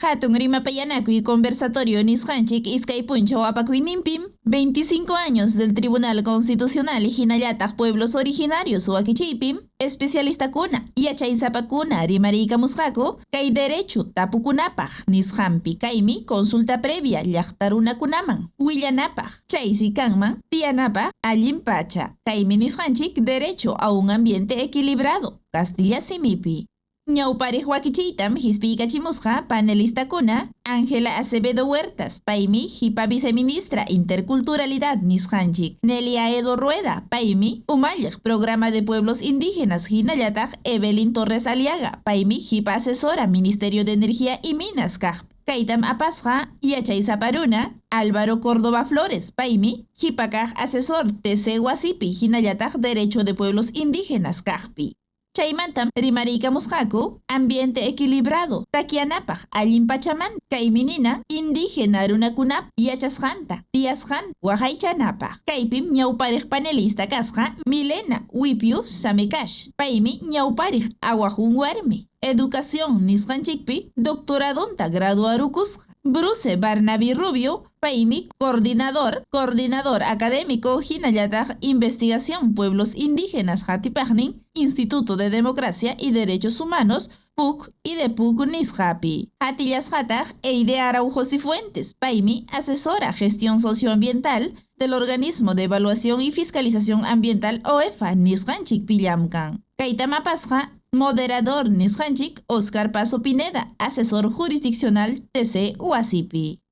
Hatun rimapayanakuy conversatorio nisqanchik iskay punchaw apakuyninpim, 25 años del Tribunal Constitucional hinallataq pueblos originarios wakichiypim, especialistakuna, yachaysapakuna rimariykamusqaku kay derecho tapukunapaq nisqanpi kaymi consulta previa llaqta runakunaman willanapaq, chaysi kanman tiyanapaq allin pacha, kaymi nisqanchik derecho a un ambiente equilibrado, kastilla simipi. Ñawpariq wakichiytam hispiykachimusqa panelistakuna Ángela Acevedo Huertas, paymi hipa viceministra Interculturalidad nisqanchik, Nelia Aedo Rueda, paymi umalliq Programa de Pueblos Indígenas hinallataq Evelyn Torres Aliaga, paymi hipa asesora Ministerio de Energía y Minas kaqpi. Kaytam apasqa yachaysapa runa Álvaro Córdova Flores, paymi hipa kaq asesor TC wasipi hinallataq Derecho de Pueblos Indígenas kaqpi. Chaymantam rimariykamusqaku ambiente equilibrado takyanapaq allin pachamanta, kaymi nina indígena runakunap yachasqanta, tiyasqanta waqaychanapaq. Kaypim ñawpariq panelista kasqa Milena Wipiu Samekash, paymi ñawpariq awajun warmi, educación nisqanchikpi doctoradonta graduarukusqa. Bruce Barnaby Rubio, paymi coordinador, coordinador académico hinallataq investigación pueblos indígenas qatipaqnin Instituto de Democracia y Derechos Humanos, PUC y de PUC nisqapi. Qatillasqataq Eide Araujo Cifuentes, paymi asesora gestión socioambiental del Organismo de Evaluación y Fiscalización Ambiental OEFA nisqanchikpi llamkan. Kaytam apasqa moderador nisqanchik Oscar Paso Pineda, asesor jurisdiccional TC wasipi.